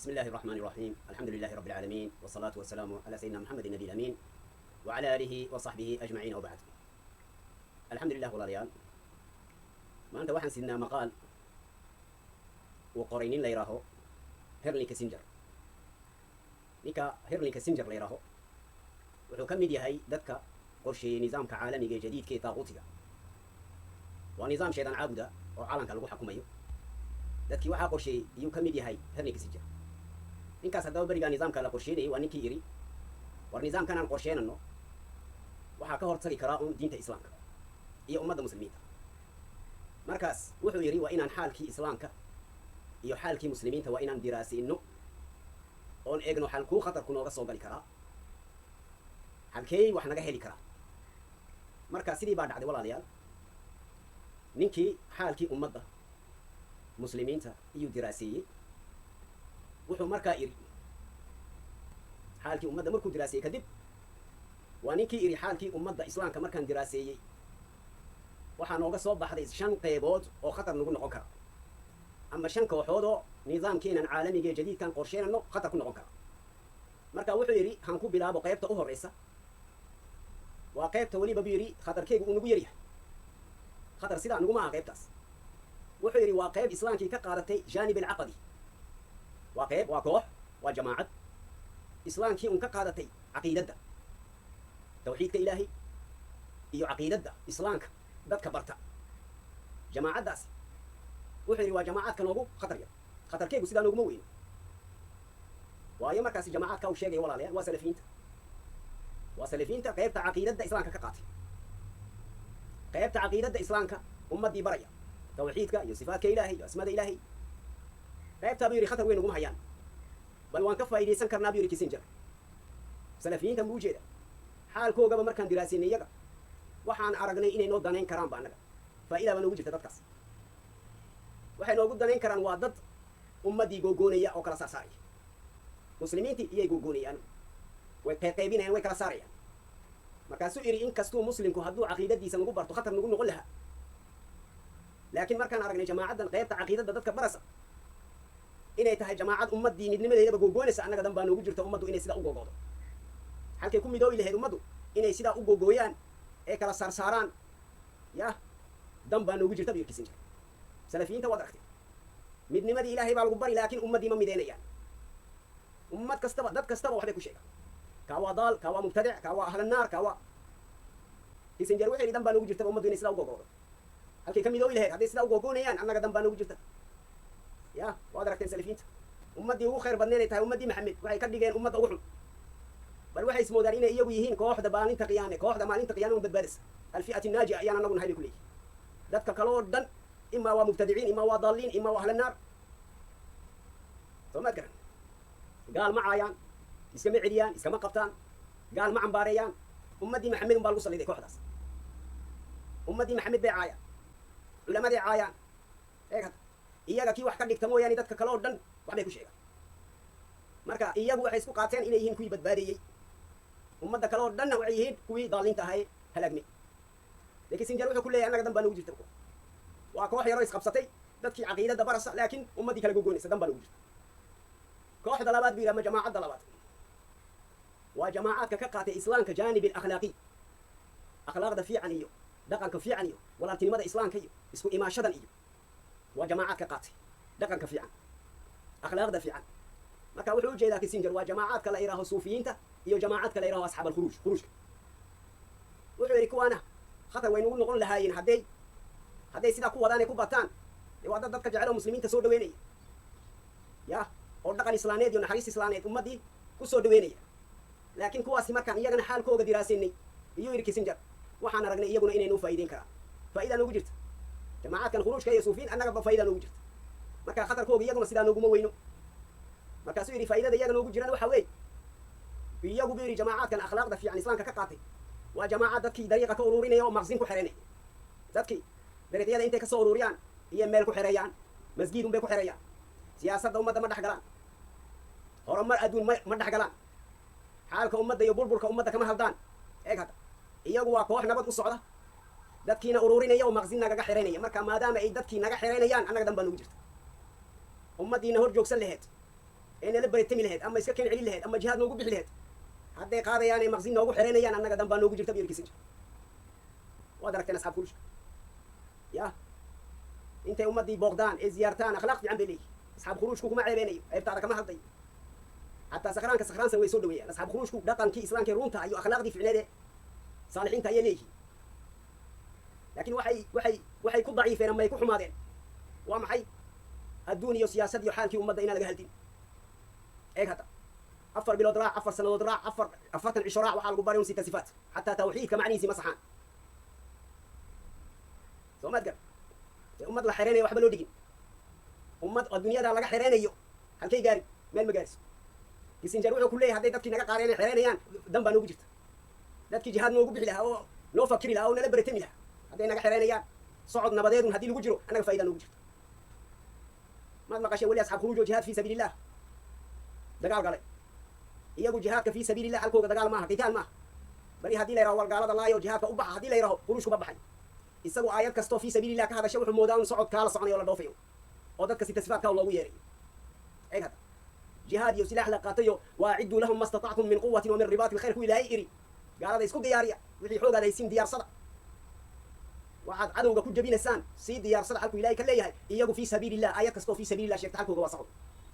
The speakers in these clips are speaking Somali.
بسم الله الرحمن الرحيم، الحمد لله رب العالمين، والصلاة والسلام على سيدنا محمد النبي الأمين وعلى آله وصحبه أجمعين، وبعد. الحمد لله. Walaalayaal, maanta waxaan sidnaa maqaal uu qoray nin la yidhaaho Henry Kissinger. Ninka Henry Kissinger la yidhaaho wuxuu ka mid yahay dadka qorsheeyey nidaamka caalamiga ee jadiidka ee taaquutiga. Waa nidaam shaydaan caabuda oo caalamka lagu xakumayo. Dadkii waxaa qorsheeyey iyuu ka mid yahay Henry Kissinger. Ninkaas haddaba berigaa nidaamka la qorsheynayay waa ninkii yidhi: "War, nidaamkan aan qorsheynano waxaa ka hortagi karaa un diinta Islaamka iyo ummadda Muslimiinta." Markaas wuxuu yidhi: "Waa inaan xaalkii Islaamka iyo xaalkii Muslimiinta waa inaan diraasino oon eegno xalkuu khatarku nooga soo gali karaa, halkeey wax naga heli karaa." Marka sidii baa dhacday, walaalayaal. Ninkii xaalkii ummadda Muslimiinta iyuu diraaseeyey. Wuxuu markaa idhi, xaalkii ummadda markuu diraaseeyey kadib, waa ninkii idhi: "Xaalkii ummadda Islaamka markaan diraaseeyey, waxaa nooga soo baxday shan qeybood oo khatar nagu noqon kara, ama shan kooxood oo nidaamkeenan caalamiga ee jadiidkan qorsheynano khatar ku noqon kara." Marka wuxuu yidhi: "Han ku bilaabo qaybta u horreysa. Waa qaybta weliba," buu yidhi, "khatarkeygu uu nagu yaryahay. Khatar sidaa naguma aha qaybtaas." Wuxuu yidhi: "Waa qayb Islaamkii ka qaadatay jaanib alcaqadi. Waa qayb, waa koox, waa jamaacad Islaamkii un ka qaadatay caqiidadda, tawxiidka Ilaahay iyo caqiidadda Islaamka dadka barta." Jamaacaddaasi, wuxuu yidhi, waa jamaacadka noogu khatar yar, khatarkeygu sidaa nooguma weyno. Waayo, markaasi jamaacadka uu sheegaya, walaalayaal, waa Salafiyiinta. Waa Salafiyiinta qaybta caqiidadda Islaamka ka qaatay, qaybta caqiidadda Islaamka ummaddii baraya, tawxiidka iyo sifaadka Ilaahay iyo asmada Ilaahay. Qaybtaa, buu yidhi, khatar weyn uguma hayaan, bal waan ka faa'iidaysan karnaa, buu yidhi Kissinger. Salafiyiinta buu ujeeda. "Xaalkoogaba markaan diraasinay iyaga, waxaan aragnay inay noo danayn karaan ba. Annaga faa'idaa baa noogu jirta. Dadkaas waxay noogu danayn karaan waa dad ummaddii googoonaya oo kala saarsaaraya. Muslimiintii iyay googoonayaan, way qayqaybinayaan, way kala saarayaan." Markaasuu yidhi: "Inkastuu Muslimku hadduu caqiidadiisa nagu barto khatar nagu noqon lahaa, laakiin markaan aragnay jamaacaddan qaybta caqiidadda dadka barasa inay tahay jamaacad ummaddii midnimadeedaba googoonaysa, annaga dan baa noogu jirta ummaddu inay sidaa u googoodo. Halkay ku midoobi lahayd ummaddu, inay sidaa u googooyaan ee kala saarsaaraan, yah, dan baa noogu jirta," buu yidhi Kissinger. Salafiyiinta waad aragtay, midnimadii Ilaahay baa lagu bari, laakiin ummaddii ma mideynayaan. Ummad kastaba, dad kastaba waxbay ku sheegaan: kaa waa daal, kaa waa mubtadic, kaa waa ahlannaar, kaa waa. Kissinger wuxuu yidhi: "Dan baa noogu jirtaba ummaddu inay sidaa u googoodo. Halkay ka midoobi lahayd, hadday sidaa u googoonayaan, annaga dan baa noogu jirta." Ya, waad aragteen Salafiyiinta, ummaddii ugu khayr badneed ay tahay ummaddii Maxamed waxay ka dhigeen ummadda ugu xun. Bal waxay ismoodaan inay iyagu yihiin kooxda maalinta qiyaame, kooxda maalinta qiyaame un badbaadaysa. "الفئة الناجية ayaan anagu nahay," bay ku leeyihin. Dadka kale oo dhan imaa waa mubtadiciin, imaa waa daaliin, imaa waa ahlannaar. Soo maad garan? Gaal ma caayaan, iskama celiyaan, iskama qabtaan, gaal ma cambaareeyaan. Ummaddii Maxamed un baa lagu salliday kooxdaas. Ummaddii Maxamed bay caayaan, culamaday caayaan. Eeg hadda, iyaga kii wax ka dhigta mooyaane, dadka kale oo dhan waxbay ku sheegaan. Marka iyagu waxay isku qaateen inay yihiin kuwii badbaadayey, ummadda kale oo dhanna waxay yihiin kuwii daaliinta ahaye halaagmay. Lakin Kissinger wuxuu ku leeyahay: "Annaga dan baa noogu jirta. Waa koox yaroo isqabsatay, dadkii caqiidadda barasa, laakiin ummaddii kala gogoonaysa. Dan baa noogu jirta." Kooxda labaad, buu yidhi, ama jamaacadda labaad, waa jamaacaadka ka qaatay Islaamka jaanib alakhlaaqiy, akhlaaqda fiican iyo dhaqanka fiican iyo walaaltinimada Islaamka iyo isku imaashadan iyo. Waa jamaacaad ka qaatay dhaqanka fiican, akhlaaqda fiican. Marka wuxuu ujeedaa Kissinger waa jamaacaadka la yidhaaho Suufiyiinta iyo jamaacadka la yidhaho asxaab alkhuruuj, khuruujka. Wuxuu yidhi: "Kuwaana khatar way nagu noqon lahaayeen hadday sidaa ku wadaan ay ku bataan. Dee waa dad dadka jecel oo Muslimiinta soo dhaweynaya, ya, oo dhaqan Islaaneed iyo naxariis Islaaneed ummaddii ku soo dhaweynaya. Laakiin kuwaasi markaan iyagana xaalkooga diraasinay," iyuu yidhi Kissinger, "waxaan aragnay iyaguna inay noo faa'iideyn karaan. Faa'idaa noogu jirta jamaacadkan khuruujka iyo Suufiyiin, annagaba faa'idaa noogu jirta. Marka khatarkooga iyaguna sidaa nooguma weyno." Markaasuu yidhi: "Faa'idada iyaga noogu jirana waxa weeye iyagu," buu yidhi, "jamaacadkan akhlaaqda fiican Islaamka ka qaatay waa jamaacad dadkii dariiqa ka ururinaya oo maqsin ku xereynaya. Dadkii dariiqyada intay kasoo ururiyaan iyo meel ku xereeyaan, masjid un bay ku xereeyaan. Siyaasadda ummadda ma dhex galaan, horumar adduun ma dhex galaan, xaalka ummadda iyo burburka ummadda kama hadlaan. Eeg hadda, iyagu waa koox nabad u socda, dadkiina ururinaya oo maqsin nagaga xereynaya. Marka maadaama ay dadkii naga xereynayaan, annaga dan baa nagu jirta. Ummaddiina hor joogsan laheed Ee nala baritami lahayd ama iska keen celin lahayd ama jihaad noogu bixi lahayd, hadday qaadayaan ee maqsin noogu xereynayaan, annaga dan baa noogu jirta, buu yidhi Kissinger. Waad aragteen asxaab khuruujka ya intay ummaddii booqdaan ee ziyaartaan, akhlaaq fiican bay leeyihin. Asxaab khuruujku kuma ceebeynayo, ceebtaada kama hadlayo, xataa sakhraanka sakhraansan way soo dhaweeyaan. Asxaab khuruujku dhaqankii islaamkee runta iyo akhlaaqdii ficneed ee saalixiinta ayay leeyihiin, laakiin waxay ku daciifeen ama ay ku xumaadeen waa maxay? Adduun iyo siyaasad iyo xaalkii ummadda inaan laga haldin. Eeg hadda, 4 bilood raac, 4 sannadood raac, 40 cisho raac, waxaa lagu baray un sita sifaat, xataa tawxiidka macnihiisi ma saxaan. Soo maad gar dee ummad la xereynayo waxba loo dhigin, ummad adduunyada laga xereynayo halkay gaari? Meel ma gaariso. Kissinger wuxuu ku leeyahay, hadday dadkii naga qaadeen ay xereynayaan, dan baa noogu jirta. Dadkii jihaad noogu bixi lahaa oo noo fakiri lahaa oo nala beretami lahaa hadday naga xereynayaan, socod nabadeedun haddii lagu jiro, annaga faa'idaa noogu jirta. Maad maqasheen weli asxaab khuruuj oo jihaad fi sabiili illah dagaal galay? Iyagu jihaadka fi sabiili illah halkooga dagaal maaha, qitaal maaha. Bari haddii la yidhaho war gaalada laayo, jihaadka u baxa haddii la yidhaho, khuruujku ma baxay. Isagu aayad kastoo fi sabiili illah ka hadasha wuxuu moodaa un socod kaala soconayo oo la dhoofayo oo dadka sita sifaadka loogu yeerayo. Eeg hadda, jihaad iyo silaax la qaatayo, وأعدوا لهم ما استطعتم من قوة ومن رباط الخيل, ku Ilaahay iri gaalada isku diyaariya, wixii xoogaad haysiin diyaarsada, waxaad cadowga ku jabinaysaan sii diyaarsada, halkuu Ilahay ka leeyahay. Iyagu fi sabiili illah, aayad kastoo fi sabiili illah sheegta halkooga waa socod,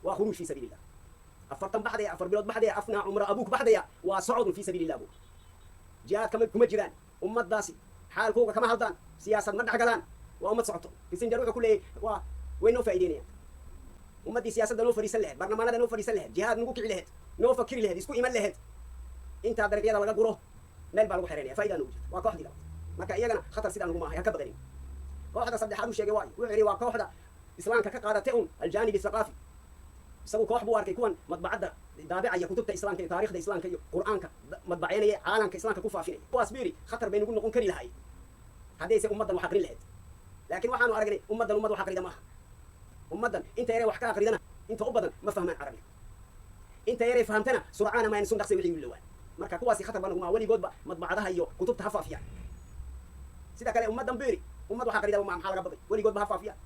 waa khuruuj fi sabiili illah. 40 baxdaya, 4 bilood baxdaya, afnaa cumra abuuk baxdaya, waa socodun fi sabiili illah. Bu jihaad kama kuma jiraan ummaddaasi, xaalkooga kama hadlaan, siyaasad ma dhex galaan, waa ummad socoto. Kissinger wuxuu ku leeyahay waa way noo faa'iideynayaan. Ummaddii siyaasadda noo fadhiisan lahayd, barlamaanada noo fadhiisan lahayd, jihaad nagu kici lahayd, noo fakiri lahayd, isku iman lahayd, intaa dariiqyada laga guro meel baa lagu xereynaya, faa'idaa noogu jirta. Waa kooxdii labaad. Marka iyagana khatar sidaa naguma ahay, ha ka baqanin. Kooxda saddexaad uu sheegay waayo, wuxuu yidhi waa kooxda islaamka ka qaadatay un الجانب الثقافي. Isagu koox buu arkay, kuwan madbacadda daabicaya kutubta islaamka iyo taarikhda islaamka iyo Qur'aanka madbaceynaya, caalamka islaamka ku faafinaya. Kuwaas buu yidhi khatar bay nagu noqon kari lahayd haddayse ummaddan wax aqrin lahayd, laakiin waxaanu aragnay ummaddan ummad wax aqrida maaha. Ummaddan inta yaree wax ka aqridana, inta u badan ma fahmaan carabiga, inta yaree fahamtana surcaana maan sun dhaqsay wixii u lowaan. Marka kuwaasi khatar ba naguma, weligoodba madbacadaha iyo kutubta ha faafiyaan. Sida kale ummaddan buu yidhi ummad wax aqrida ma, maxaa laga baqay? Weligoodba ha faafiyaan.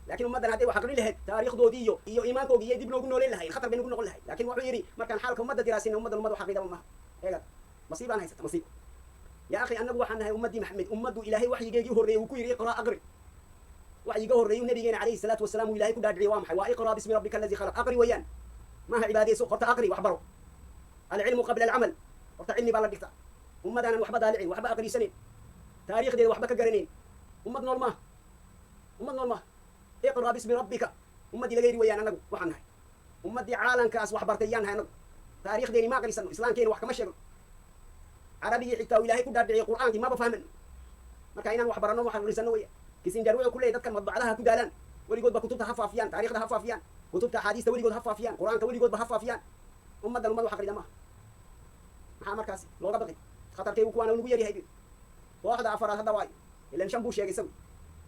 Laakiin ummaddan hadday wax aqrin lahayd, taariikhdoodii iyo iimaankoogii iyo dib noogu nooleen lahayn, khatar bay nagu noqon lahayd. Laakiin wuxuu yidhi markaan xaalka ummadda diraasina, ummaddan ummad wax aqrida maaha. Eegad, masiibaan haysata, masiib ya akhi. Annagu waxaan nahay ummaddii Maxamed, ummaddu Ilaahay waxyigeegii horreeyey uu ku yidhi اقرأ, aqri. Waxyiga horreeyu nabigeena calayhi salaatu wasalaam uu Ilahay ku dhaadhiciyey waa maxay? Waa اقرأ باسم ربك الذي خلق. Aqri weeyaan, maaha cibaadayso. Horta aqri, wax baro. العلم قبل العمل. Horta cilmi baa la dhigta. Ummadaanan waxba daalicin, waxba aqriisanayn, taariikhdeeda waxba ka garanayn, ummad nool maaha, ummad nool maaha. اقرأ باسم ربك ummaddii laga yidhi weeyaan. Annagu waxaan nahay ummaddii caalamkaas wax bartay yaan nahay. Annagu taariikhdeeni ma aqrisano, islaamkeeni wax kama sheegno, carabigii xitaa uu Ilaahay ku dhaadhiciyay Qur'aankii maba fahmano. Marka inaan wax baranno, wax aqrisano weya. Kissinger wuxuu ku leeyahy dadkan madbacdaha ku daalaan, weligoodba kutubta ha faafiyaan, taariikhda ha faafiyaan, kutubta axaadiista weligood ha faafiyaan, Qur'aanka weligoodba ha faafiyaan. Ummaddan ummad wax aqrida maaha, maxaa markaasi looga baqi? Khatarkaygu kuwaana nagu yaryahay bi. Kooxda afaraad hadda waayo, ilan shan buu sheegay isagu.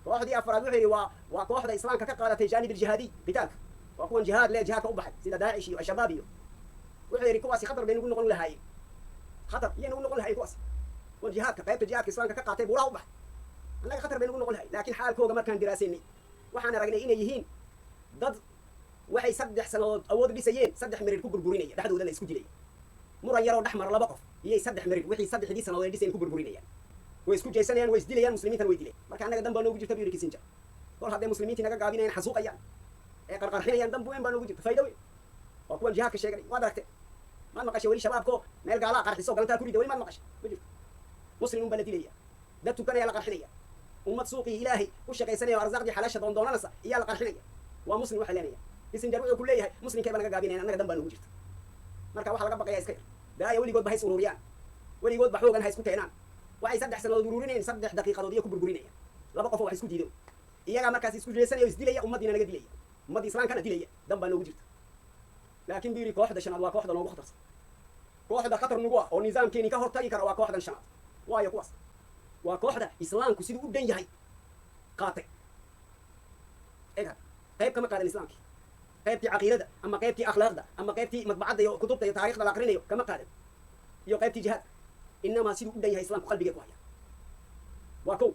Kooxdii afaraad wuxuu yidhi waa kooxda islaamka ka qaadatay جانب الجهادي, qitaalka. Waa kuwan jihaad le, jihaadka u baxay, sida Daacish iyo Al-Shabaab iyo. Wuxuu yidhi kuwaasi khatar bay nagu noqon lahaayeen, khatar iyay nagu noqon lahayen kuwaas, kuwan jihaadka, qaybta jihaadka islaamka ka qaatay, buuraha u baxay, annaga khatar bay nagu noqon lahay. Laakiin xaalkooga markaan diraasaynay, waxaan aragnay inay yihiin dad waxay 3 sannadood awood dhisayeen 3 mirir ku burburinaya, dhexdoodana isku dilaya. Muran yaroo dhex mara laba qof iyay 3 mirir wixii saddexdii sannadood ay dhisayeen ku burburinayaan, way isku jeysanayaan, way isdilayaan, muslimiintana way dilayaan. Marka annaga dan baa noogu jirta, bu yidhi Kissinger. Kol hadday muslimiintii naga gaabinayaan, xasuuqayaan ee qarqarxinayaan, dan weyn baa noogu jirta, faa'ido weyn. Waa kuwan jihaadka sheeganay, waad aragtee. Maad maqashay weli shabaabko meel gaalaa qarxiso galantaa ku rida? Weli maad maqashay? Ma jirto. Muslim un baa la dilaya, dad tukanaya la qarxinaya, ummad suuqii Ilaahay u shaqaysanaya oo arsaaqdii xalaasha doondoonanaysa iyaa la qarxinaya. Waa muslim waxay leenaya. Kissinger wuxuu ku leeyahay muslimkay baa naga gaabinayan, annaga dan baa noogu jirta. Marka waxa laga baqaya iska yar daaya. Weligoodba ha is ururiyaan, weligoodba xoogan ha isku keenaan. Waxay 3 sannadood ururinayeen 3 daqiiqadood iyo ku burburinayaan, laba qof oo wax isku diido. Iyagaa markaas isku jeesanaya o isdilaya, ummaddiina naga dilaya, ummaddii islaamkana dilaya. Dan baa noogu jirta. Laakiin buu yidhi kooxda shanaad waa kooxda noogu khatarsan, kooxda khatar nagu ah oo nizaamkeeni ka hortagi kara waa kooxdan shanaad. Waayo, kuwaas waa kooxda islaamku siduu u dhan yahay qaatay. Eeg hadda, qayb kama qaadan islaamkii, qaybtii caqiidada ama qaybtii akhlaaqda ama qaybtii madbacadda iyo kutubta iyo taarikhda la aqrinayo kama qaadan, iyo qaybtii jihaadka. Inamaa siduu u dhan yahay islaamku qalbigay ku haya. Waa kow.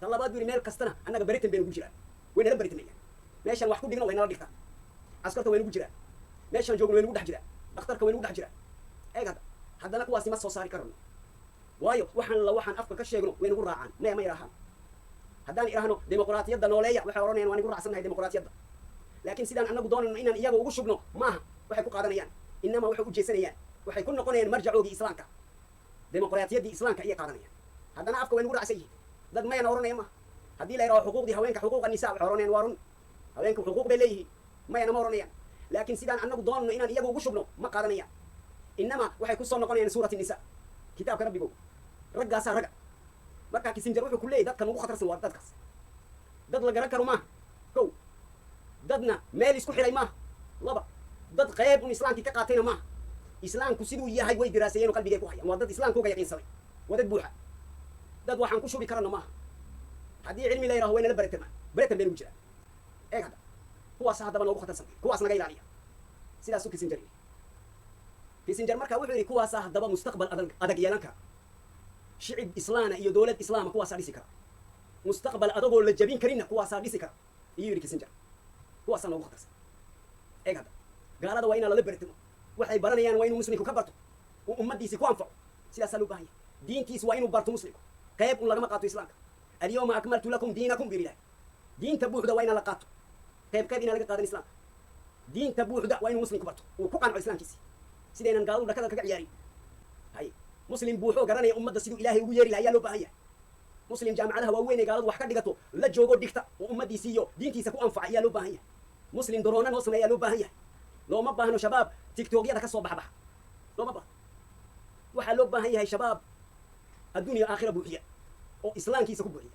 Tan labaad buu yidhi, meel kastana annaga beritan bay nagu jiraan, way nala beritamayaan. Meeshaan wax ku dhigno way nala dhigtaan, askarta way nagu jiraan. Meeshaan joogno way nagu dhex jiraan, dhakhtarka way nagu dhex jiraan. Eeg hadda, haddana kuwaasi ma soo saari karno, waayo waxaan la waxaan afka ka sheegno way nagu raacaan. Maya, ma idhaahaan. Haddaan idhaahno dimuqraatiyadda nooleeya, waxay odhanayaan waan igu raacsannahay dimuqraatiyadda, laakiin sidaan anagu doonayno inaan iyaga ugu shubno maaha. Waxay ku qaadanayaan inama waxay u jeesanayaan, waxay ku noqonayaan marjacoogii Islaamka, dimuqraatiyaddii Islaamka ayay qaadanayaan. Haddana afka way nagu raacsan yihiin. Dad mayana odhanaya maaha. Haddii la yidhaho xuquuqdii haweenka, xuquuqa nisa, waxay odhanayaan waa run, haweenku xuquuq bay leeyihiin. Mayana ma odhanayaan, laakiin sidaan anagu doonayno inaan iyaga ugu shubno ma qaadanayaan. Inama waxay ku soo noqonayaan suurat nisa, kitaabka Rabbigow. Raggaasaa raga. Markaa Kissinger wuxuu ku leeyahy dadkan ugu khatarsan waa dadkaas. Dad la garan karo maaha, kow. Dadna meel isku xidhay maaha, laba. Dad qayb un Islaamkii ka qaatayna maaha. Islaamku siduu yahay way diraaseeyeen oo qalbigay ku hayaan. Waa dad Islaamkooga yaqiinsaday, waa dad buuxa. Dad waxaan ku shubi karana maaha. Haddii cilmi la yidhaho way nala baretamaan, baretan bay nagu jiraan. Eeg hadda, kuwaas haddaba noogu khatarsan, kuwaas naga ilaaliya. Sidaasuu Kissinger yidhi. Kissinger marka wuxuu yidhi kuwaasaa haddaba mustaqbal adag adag yeelan kara. Shicib Islaana iyo dowlad Islaama kuwaasaa dhisi kara. Mustaqbal adagoo la jabin karinna kuwaasaa dhisi kara, iyuu yidhi Kissinger. Kuwaasaa noogu khatarsan. Eeg hadda, gaalada waa inaa lala beretamo. Waxay baranayaan waa inuu muslimku ka barto, uu ummaddiisi ku anfaco. Sidaasaa loo baahan yahay. Diintiis waa inuu barto muslimku, qayb un lagama qaato Islaamka. "Alyawma akmaltu lakum diinakum" bir Ilahi. Diinta buuxda waa inaa la qaato, qayb qayb inaa laga qaadan Islaamka. Diinta buuxda waa inuu muslimku barto, uu ku qanco Islaamkiisi, sidaynan gaaladu dhakada kaga ciyaarin. Hay, muslim buuxoo garanaya ummadda siduu Ilaahay ugu yeeri laha ayaa loo baahan yahay. Muslim jaamacadaha waaweyn ee gaaladu wax ka dhigato la joogo dhigta oo ummaddiisi iyo diintiisa ku anfaca ayaa loo baahan yahay. Muslim daroona noo sameeyaa loo baahan yahay. Looma baahno shabaab TikTokyada ka soo baxbaxa, looma baahno. Waxaa loo baahan yahay shabaab adduun iyo aakhira buuxiya oo Islaamkiisa ku buuxiya.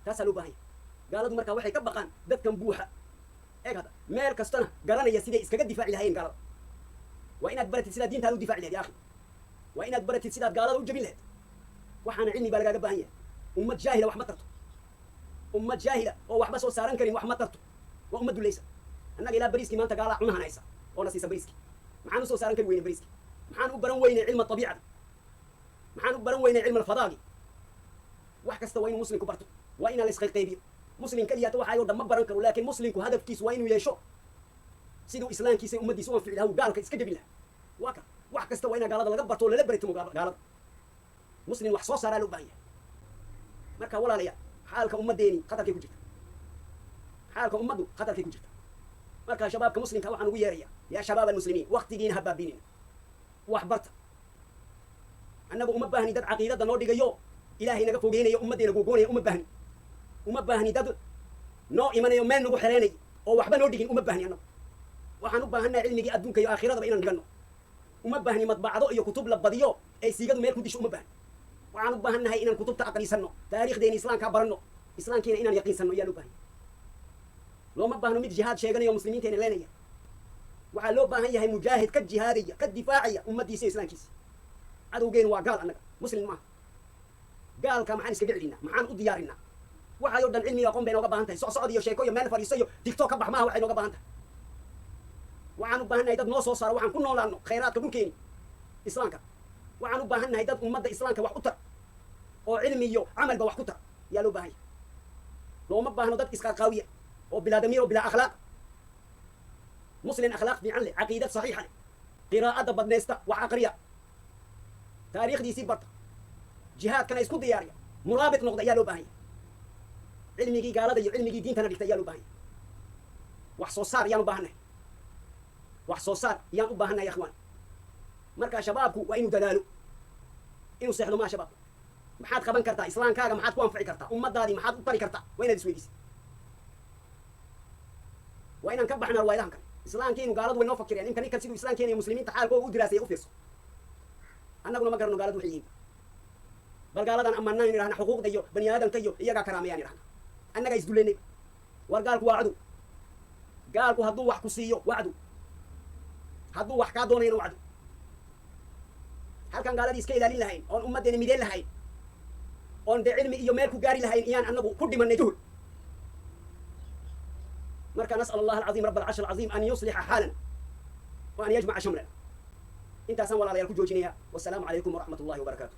Taasaa loo baahan yahay. Gaaladu markaa waxay ka baqaan dadkan buuxa. Eeg hadda, meel kastana garanaya siday iskaga difaaci lahayeen gaalada. Waa inaad baratid sidaad diintaada u difaaci lahayd, ya akhi. Waa inaad baratid sidaad gaalada u jabin lahayd. Waxaana cilmi baa lagaaga baahan yahay. Ummad jaahila wax ma tarto. Ummad jaahila oo waxba soo saaran karin wax ma tarto, waa ummad dulaysa. Annaga ilaa bariiskii maanta gaalaa cunahan haysa oo na siisa bariiski. Maxaan usoo saaran kari weyne bariiski? Maxaan u baran weynay cilma abiicada? Maxaan u baran weynay cilma alfadaagi? Wax kasta waa inuu muslimku barto. Waa inaan la isqayqaybiyo. Muslim keliyaata waxaayoo dhan ma baran karo, laakiin muslimku hadafkiisu waa inuu yeesho siduu Islaamkiisa ummaddiisa u anfici lahaa, uu gaalka iska jabin lahaa. Waa ka wax kasta waa inaa gaalada laga barto oo lala baritamo gaalada. Muslim wax soo saaraa loo baahan yahay. Marka walaalayaal, xaalka ummaddeeni khatarkay ku jirta, xaalka ummaddu khatarkay ku jirta. Marka shabaabka muslimka waxaan ugu yeeraya: yaa shabaab almuslimiin, waktigiina ha baabiinina, wax barta. Annagu uma baahni dad caqiidada noo dhigayo, Ilaahay naga fogeynayo, ummaddeena googoonaya. Uma baahni, uma baahni dad noo imanayo, meel nagu xereenay oo waxba noo dhigin. Uma baahni. Annagu waxaan u baahannahay cilmigii adduunka iyo aakhiradaba inaan dhiganno. Uma baahni madbacdo iyo kutub la badiyo ay siigadu meel ku disho. Uma baahni. Waxaan u baahannahay inaan kutubta aqrisanno, taariikhdeena Islaamkaa baranno, Islaamkiina inaan yaqiinsanno ayaa loo baahan. Looma baahno mid jihaad sheeganayo muslimiinteena leenaya. Waxaa loo baahan yahay mujaahid ka jihaadaya, ka difaacaya ummaddiisa iyo Islaamkiisa. Cadowgeenu waa gaal, annaga muslim maaha. Gaalka maxaan iskaga celinaa? Maxaan u diyaarinaa? Waxaayoo dhan cilmiga aqoon bay nooga baahan tahay. Socsocod iyo sheeko iyo meel fadhiiso iyo TikTok ka bax maaha waxay nooga baahan tahay. Waxaan u baahan nahay dad noo soo saaro waxaan ku noolaano, khayraadka dhulkeeni Islaamka. Waxaan u baahan nahay dad ummadda Islaamka wax u tar oo cilmi iyo camalba wax ku tar yaa loo baahan yahay. Looma baahno dad isqaaqaawiya oo bilaa damiir oo bilaa akhlaaq. Muslim akhlaaq fiican leh, caqiidad saxiixa leh, qiraa'adda badnaysta, wax aqriya, taariikhdiisii barta, jihaadkana isku diyaariya, muraabit noqda ayaa loo baahan yahay. Cilmigii gaalada iyo cilmigii diintana dhigta ayaa loo baahan yahay. Wax soo saar ayaan u baahannahay, wax soo saar ayaan u baahannahay, akhwaan. Marka shabaabku waa inuu dadaalo, inuu seexdo maa. Shabaabku, maxaad qaban kartaa? Islaamkaaga maxaad ku anfici kartaa? Ummadaadii maxaad u tari kartaa? Waa inaad isweydiisa. Waa inaan ka baxna riwaayadahan kale. Islaamkeenu gaaladu way noo fakireen. Inka ninkan siduu Islaamkeena iyo muslimiinta xaalkooga u diraasaya u fiirso. Annaguna ma garano gaaladu waxay yihiin. Bal gaaladan ammaanaan idhahna, xuquuqda iyo bani aadamka iyo iyagaa karaamayaan idhahna, annagaa isduleynay. War gaalku waa cadow. Gaalku hadduu wax ku siiyo waa cadow, hadduu wax kaa doonayana waa cadow. Halkaan gaaladii iska ilaalin lahayn oon ummaddeena mideen lahayn oon dee cilmi iyo meel ku gaari lahayn iyaan annagu ku dhimanay juhul. Marka nas'al Allah alcaziim rabb alcarsh alcaziim an yuslixa xaalana wa an yajmaca shamlana. Intaasaan walaalayaal ku joojinaya. Wasalaamu calaykum waraxmat ullahi wabarakaatu.